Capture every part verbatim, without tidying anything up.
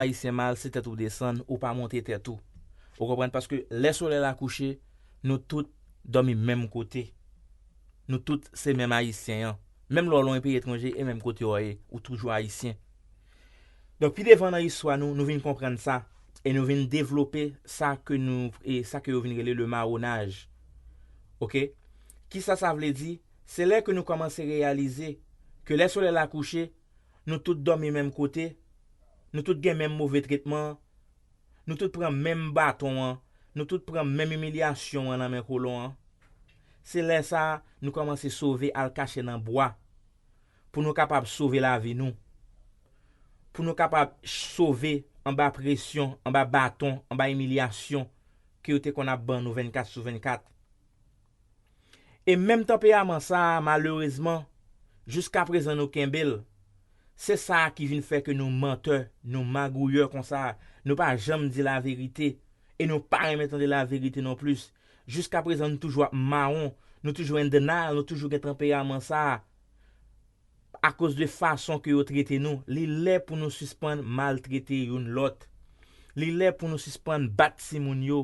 Ayisyen mal, se tèt ou desann, ou pa monte tèt ou. Ou konprann? Paske lè solèy la kouche, nou tout dòmi menm kote. Nou tout se menm Ayisyen an. Menm lè w lwen peyi etranje, e menm kote w ye, ou toujou Ayisyen. Donk, pi devan nan istwa nou, nou vin konprann sa, e nou vin devlope sa ke nou, e sa ke yo vin rele le mawonaj. Oke? Kisa sa vle di? Se lè ke nou kòmanse reyalize ke lè solèy la kouche, nou tout dòmi menm kote, nou tout gen menm move tretman, nou tout pran menm baton an, nou tout pran menm imilyasyon an nan men kolon an. Se lè sa a, nou kòmanse sove al kache nan bwa, pou nou kapab sove lavi nou, pou nou kapab sove anba presyon, anba baton, anba imilyasyon ke yo te konn ap ban nou vennkat sou vennkat. E menm tanperaman sa a, malerezman, jiskaprezan nou kenbe l. Se sa a ki vin fè ke nou mantè, nou magouyè konsa, nou pa janm di laverite, e nou pa renmen tande laverite non plis. Jiskaprezan, nou toujou ap mawon, nou toujou in denial, nou toujou gen tanperaman sa a. Akoz de fason ke yo trete nou, li lè pou nou sispann maltrete youn lòt. Li lè pou nou sispann bat timoun yo.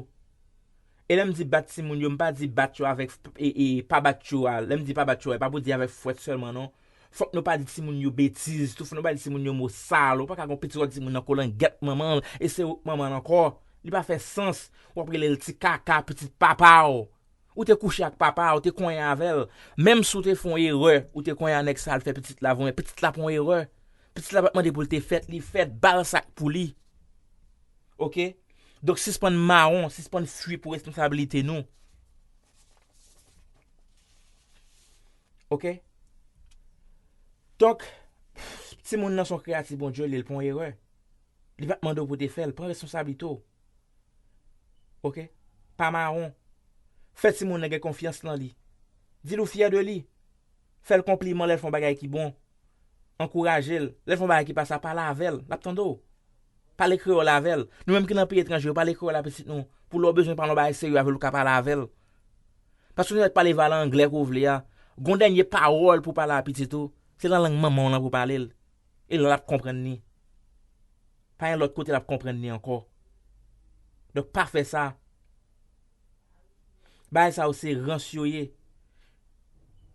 E lè m di bat timoun yo, m pa di bat yo avèk, e, e, pa bat yo a. Lè m di pa bat yo a, e pa pou di avèk fwèt sèlman, non. Fòk nou pa di timoun yo betiz tou, fòk nou pa di timoun yo mo sal. Ou pa ka gon pitit w ap di timoun nan kolangèt manman l, e se ou k manman l ankò. Li pa fè sans. W ap rele l ti kaka, pitit papa w. Ou te kouche ak papa a, ou te konyen avè l. Menm si w te fè yon erè, ou te konyen a nèg sa, l fè pitit la voye, pitit la pa yon erè. Pitit la pa t mande pou l te fèt, li fèt, ba l sa k pou li. Oke? Donk, sispann mawon, sispann fui pou responsablite nou. Oke? Donk, timoun nan se yon kreyati Bondye, li, l pa yon erè. Li pa t mande w pou te fè l. Pran responsablite w. Oke? Pa mawon. Fè timoun nan gen konfyans nan li. Di l ou fyè de li. Fè l konpliman lè l fè yon bagay ki bon. Ankouraje l. Lè l fè yon bagay ki pa sa, pale avè l. L ap tande w. Pale kreyòl avè l. Nou menm ki nan peyi etranje yo, pale kreyòl a pitit nou. Pou lè w bezwen pale yon bagay serye avè l, ou ka pale avè l. Paske nou mèt pale valè anglè ke w vle a. Gon dènye pawòl pou pale a pitit ou, se nan lang manman w lan pou pale l. E la l ap konprann li. Pa gen lòt kote l ap konprann li ankò. Donk, pa fè sa. Bagay sa yo se rans yo ye.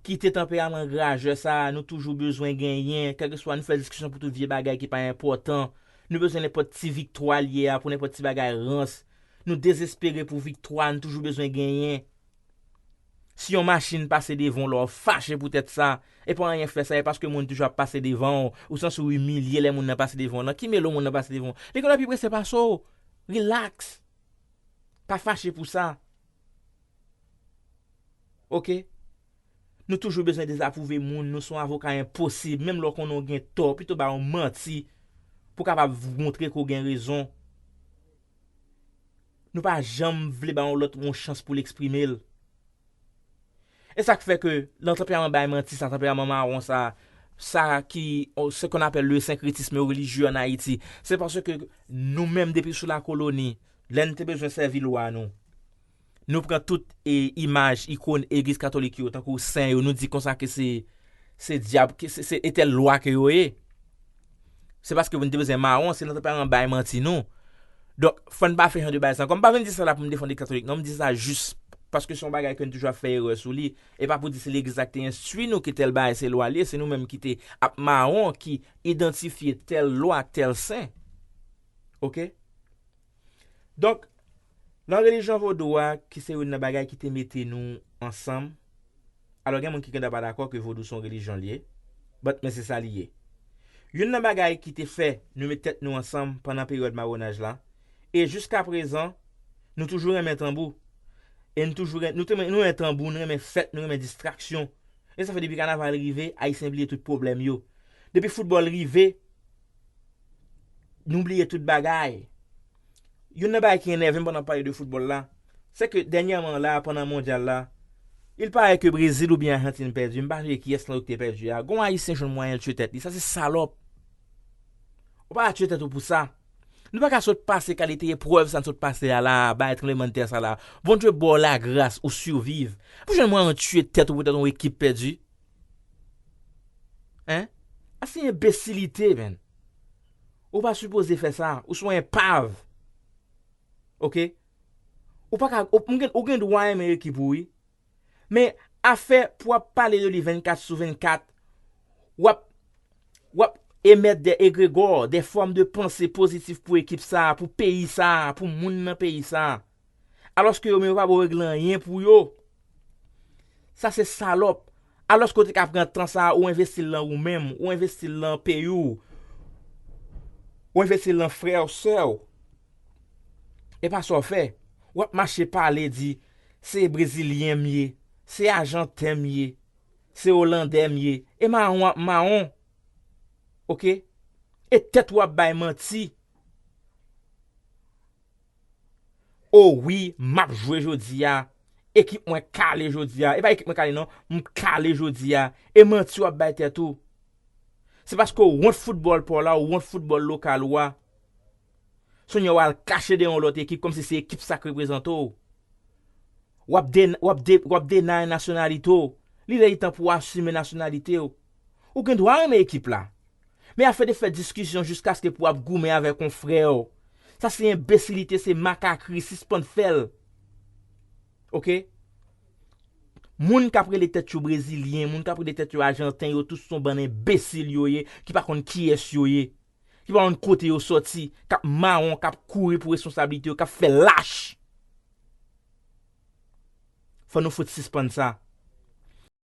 Kite tanperaman rajè sa a, nou toujou bezwen genyen, kèlkeswa nou fè diskisyon pou tout vye bagay ki pa enpòtan. Nou bezwen nenpòt ti viktwa l ye a pou nenpòt ti bagay rans. Nou dezespere pou viktwa, nou toujou bezwen genyen. Si yon machin pase devan w la, w fache poutèt sa, e pa anyen k fè sa, e paske moun toujou ap pase devan w, ou santi w imilye lè moun nan pase devan w lan. Ki mele w moun nan pase devan w? Li genlè pi prese pase w. Rilaks. Pa fache pou sa. Oke? Nou toujou bezwen dezapwouve moun, nou se yon avoka enposib, menm lè w konnen w gen tò, pito ba yon manti pou w kapab montre ke w gen rezon. Nou pa janm vle ba yon lòt yon chans pou l eksprime l. E sa k fè ke nan tanperaman bay manti sa, tanperaman mawon sa, sa ki, ce qu'on appelle le syncrétisme religieux en Haïti, se paske nou menm depi sou lakoloni, lè n te bezwen sèvi lwa nou, nou pran tout, e, imaj, ikòn egliz katolik yo, tankou sen yo, nou di konsa ke se, se dyab, ke se, se entèl lwa ke yo ye. Se paske nou te bezwen mawon, se nan tanperaman bay manti nou. Donk, fò n pa fè jan de bagay sa ankò. M pa vin di sa la pou m defann legliz katolik, non, m di sa jis paske se yon bagay ke n toujou ap fè erè sou li. E pa pou di se legliz la ki te enstwi nou ke tèl bagay se lwa l ye, se nou menm ki te ap mawon, ki idantifye tèl lwa ak tèl sen. Oke? Donk, nan relijyon vodou a, ki se youn nan bagay ki te mete nou ansanm, alò, gen moun ki gentan pa dakò ke vodou se yon relijyon li ye, but, men se sa li ye. Youn nan bagay ki te fè nou met tèt nou ansanm pandan peryòd mawonaj la, e jiskaprezan, nou toujou renmen tanbou, e nou toujou ren-, nou te, nou renmen tanbou, nou renmen fèt, nou renmen distraksyon. E sa fè depi kanaval rive, Ayisyen bliye tout pwoblèm yo. Depi foutbòl rive, nou bliye tout bagay. Youn nan bagay ki enève m pandan m pale de foutbòl la, se ke dènyèman la, pandan mondyal la, il paraît ke Brezil oubyen Ajantin pèdi, m pa sonje kiyès nan yo ki te pèdi a. Gon Ayisyen jwenn mwayen l tiye tèt li. Sa se salòp. Ou pa ka tiye tèt ou pou sa. Nou pa ka sot pase kalite eprèv sa n sot pase a la, bay tranblemanntè sa la. Bondye ba w lagras, ou siviv. Pou jwenn mwayen w tiye tèt ou poutèt yon ekip pèdi. Hein? A se enbesilite, man. Ou pa sipoze fè sa. Ou se yon enpav. Oke? Ou pa ka, ou, ou gen, ou gen dwa renmen ekip ou, wi. Men afè pou w ap pale de li vennkat sou vennkat, w ap, w ap emèt de egregò, de fòm de panse pozitif pou ekip sa a, pou peyi sa a, pou moun nan peyi sa a. Alòske yo menm yo pa ba w regle anyen pou yo. Sa se salòp. Alòske w te ka pran tan sa a, ou envesti l nan ou menm, ou envesti l nan peyi w, ou envesti l nan frè w, sè w. E pa sa w fè. W ap mache pale di, se Brezilyen m ye, se Ajanten m ye, se Olandè m ye. E mawon ap mawon. Oke? E tèt w ap bay manti. O wi, m ap jwe jodi a. Ekip mwen kale jodi a. E pa ekip mwen kale non, m kale jodi a. E manti w ap bay tèt ou. Se paske w wont foutbòl pa w la, w wont foutbòl lokal ou a. Sonye w al kache dèyè yon lòt ekip kòmsi se ekip sa k reprezante w. W ap de, w ap de, w ap denay nasyonalite w. Li lè li tan pou w asime nasyonalite w. Ou gen dwa renmen ekip la. Men afè de fè diskisyon jiskaske pou w ap goumen avèk yon frè w. Sa se enbesilite, se makakri, sispann fè l. Oke? Moun k ap rele tèt yo brezilyen, moun k ap rele tèt yo ajanten, yo tout se yon bann enbesil yo ye, ki pa konn kiyès yo ye, ki pa konn kote yo sòti, k ap mawon, k ap kouri pou responsablite yo, k ap fè lach. Fò nou fout sispann sa.